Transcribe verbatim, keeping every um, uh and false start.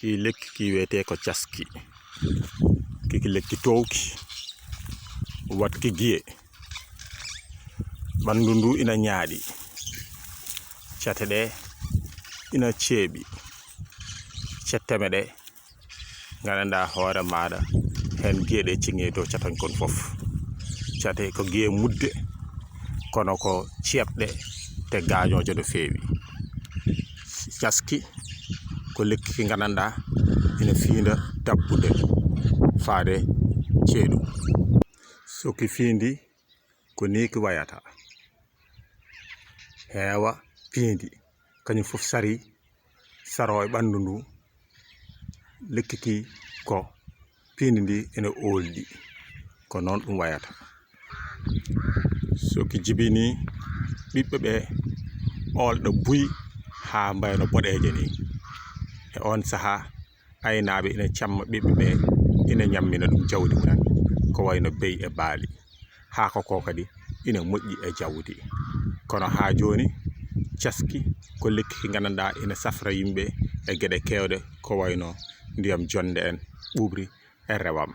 Ki lekki ki wiyetee ko caski. Kiki lekki toowki, waɗki giye. Ɓanndu ndu ina ñaaɗi. Cate ɗe ina ceeɓi. Cetteme ɗe, nganndanɗaa hoore maaɗa, heen giye ɗe ceŋii dow catañ kon fof. Cate ko giye muɗde, kono ko ceeɓɗe te gaañooje no feewi. Caski ko lekki ki nganndanɗaa ina fiinda dabbude faade ceeɗu. So ki fiindi, ko nii ki wayata. Heewa piindi, kañum fof sari, saroo e ɓanndu ndu. Lekki ki ko piindi ndi ene oolɗi. Ko noon ɗum wayata. So ki jibinii, ɓiɓɓe ɓe oolɗa buy haa mbayno boɗeeje ni. E oon sahaa, aynaaɓe ina camma ɓiɓɓe ɓe, ina ñammina ɗum jawdi mumen, ko wayno beyi e baali. Haako ko kadi ina moƴƴi e jawdi. Kono haa jooni, caski ko lekki ki nganndanɗaa ina safra yimɓe e geɗe keewɗe, ko wayno ndiyam jonnde en, ɓuuɓri e rewam.